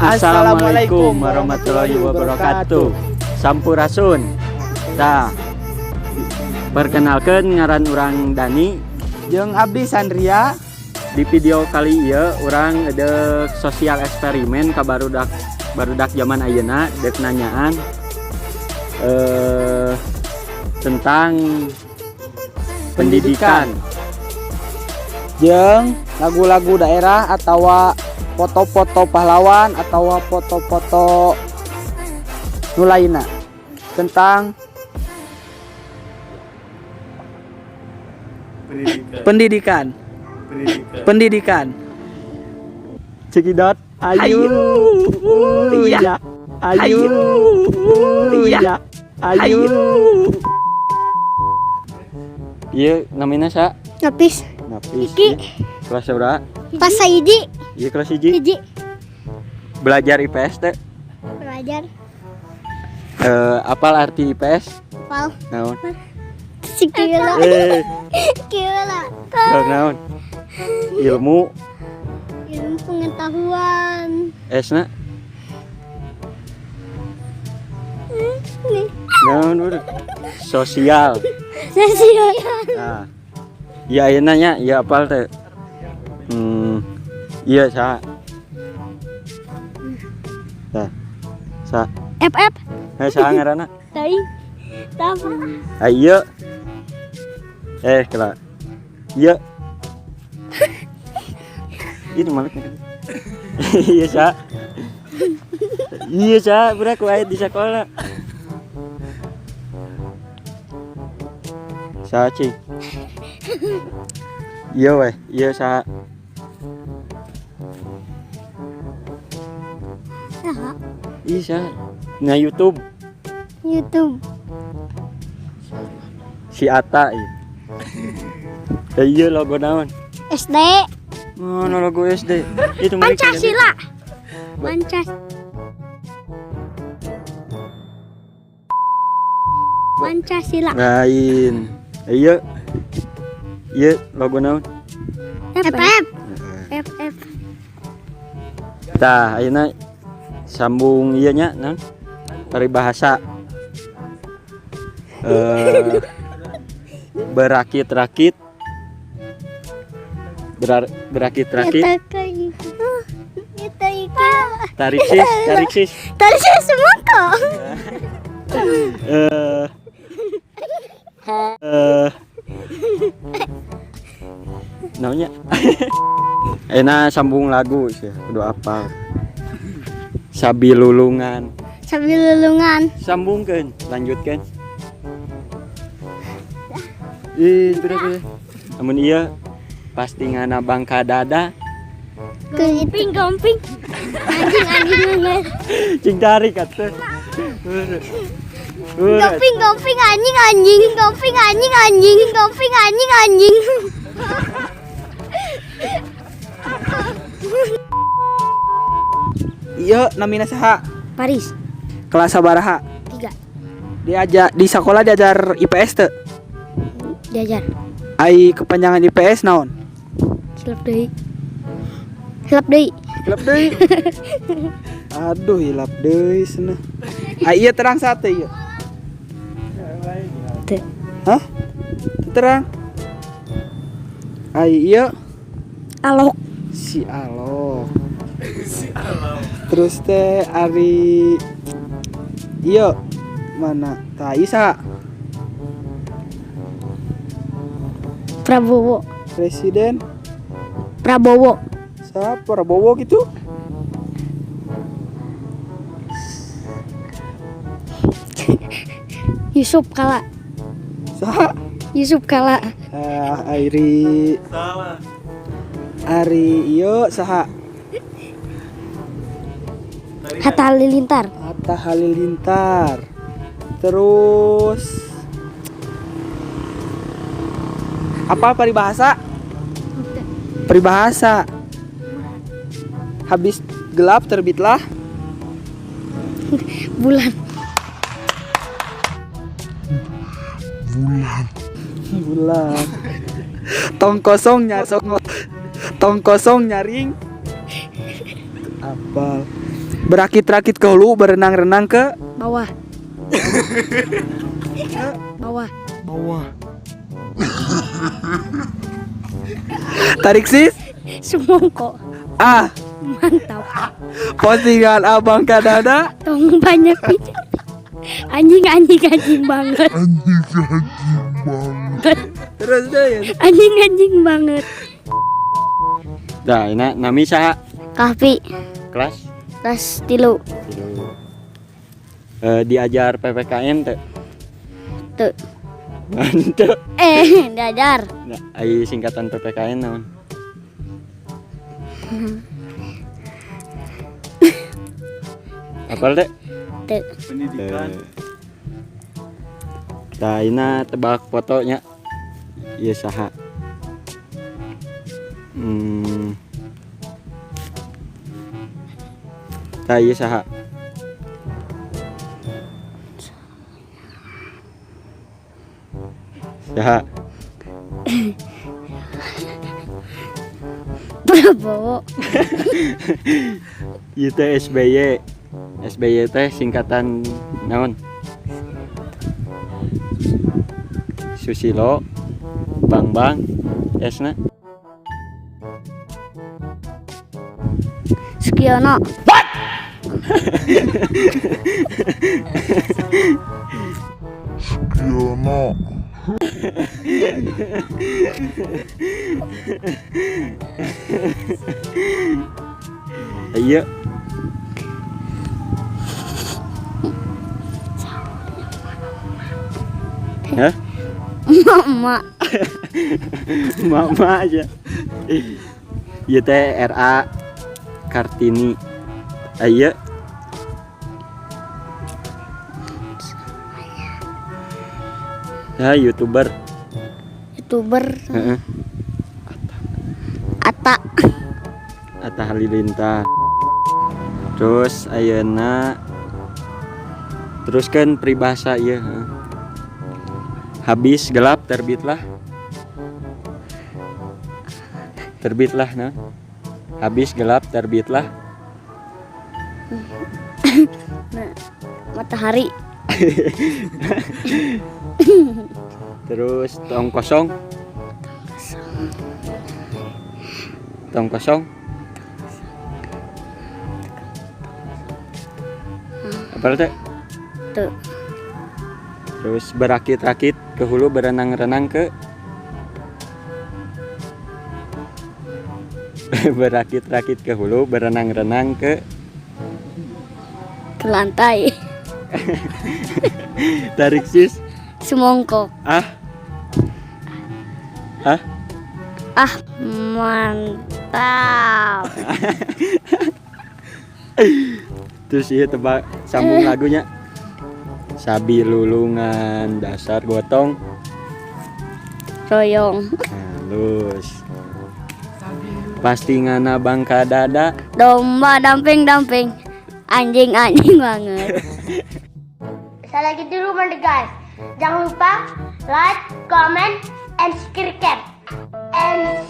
Assalamualaikum warahmatullahi wabarakatuh. Sampurasun. Tah. Perkenalkan, ngaran urang Dani. Jeung abdi Sandria. Di video kali ieu urang ada sosial eksperimen ka barudak barudak zaman ayeuna, dek nanyaan tentang pendidikan. Jeung lagu-lagu daerah atau foto-foto pahlawan atau foto-foto nu lainna tentang pendidikan. Pendidikan. Cekidot. Ayo. Iya. Ayo. Iya. Ayo. Iya, namanya sa? Napis. Napis. Iki. Iya. Kelas berapa? Pas hiji. Iya, kelas 1. Hiji. Belajar IPS teh. Belajar. Apal arti IPS? Pal. Naon? Sikila. Eh, Kila. naon? Ilmu. Ilmu pengetahuan. S na? Nih. Naon udah? Sosial. Sosial. Nah. Iya, ayeuna nya, iya, apal teh? Iya, sa. Tah. Sa. F F. Eh, saha ngaranna? Tai. Tapa. Ah, iya. Eh, kela. Iya. Itu malik. Iya, sa. Iya, sa, budak wae di sekolah. Sa, cing. Iya weh, iya, sa. Saha? Iya, sa. Na YouTube. YouTube. Si Ata iya. Eh, iya, logo naon? SD. Oh, no, logo SD. Itu malik. Pancasila. Pancas. Pancasila. Lain. Iya. Iya, logo naon? F F. F F. Tah, ayeuna sambung ieu nya naon? Paribahasa. Berakit-rakit. Berakit-rakit. Eta iki. Tarik sis, tarik sis. Tadi saya semangka. Eh eh naonnya? Enak sambung lagu sih, kudu apa? Sabilulungan. Sambil lulungan. Sambungkan, lanjutkan. Ih, sudah. Namun iya pasti ngana bangka dada. Gomping gomping. Anjing anjing anjing. Cing tarik atuh. Gomping gomping anjing anjing. Gomping anjing anjing. Gomping anjing anjing. Iya, namina saha? Paris. Kelas sabaraha? 3. Diajar di sekolah, diajar IPS teu? Diajar. Ai kepanjangan IPS naon? Hilap deui. Hilap deui. Hilap deui. Aduh, hilap deui cenah. Ai ieu terang sate ieu. Teu. Hah? Teu terang. Ai ieu? Alok. Si Alok. Terus teh ari ieu mana? Tah, ieu saha? Prabowo. Presiden. Prabowo. Saha Prabowo gitu? Yusuf Kala. Saha? Yusuf Kala. Ah, Ari Ari ieu saha? Hatta Halilintar. Atta Halilintar. Terus apa paribahasa? Peribahasa. Habis gelap terbitlah Bulan. Bulan. Tong kosong nyasong, tong kosong nyaring. Apal. Berakit-rakit ke hulu, berenang-renang ke Bawah. Bawah. Bawah. Tarik sis. Semongko. Ah, Mantap. Postingan abang kadada. Tong banyak bicara. Anjing anjing anjing banget. Terus deh ya. Anjing anjing banget. Dah, ini nami saha? Kahfi. Kelas? Kelas 3. 3. Diajar PPKN teu? Teu. Mantep. Diajar. Nah, ai singkatan PPKN naon? Apal teh? Teu. Pendidikan. Tah, ini tebak fotonya. Ieu saha? Tah, ieu saha? Saha? Prabowo. Ieu teh SBY. SBY teh singkatan naon? Susilo Bambang S na? Sukiono. What? Sukiono. Iya. Hah? Mama. Mama aja. Iya teh RA Kartini. Iya. Ya, YouTuber. YouTuber. Heeh. Atta. Atta Halilintar. Terus ayeuna teruskan peribahasa ieu, heeh. Habis gelap terbitlah. Terbitlah nah. Habis gelap terbitlah. Nah, matahari. Terus tong kosong. Tong kosong. Apa teh? Tuh. Terus berakit-rakit ke hulu, berenang-renang ke berakit-rakit ke hulu, berenang-renang ke lantai. Tarik sis. Semongkok. Ah. Ah. Ah, mantap. Terus iya tebak sambung lagunya. Sabi lulungan dasar gotong royong. Halus. Pasti ngana bangka dada. Domba damping-damping. Anjing-anjing banget. Saya lagi di rumah nih guys. Jangan lupa like, comment, and subscribe. And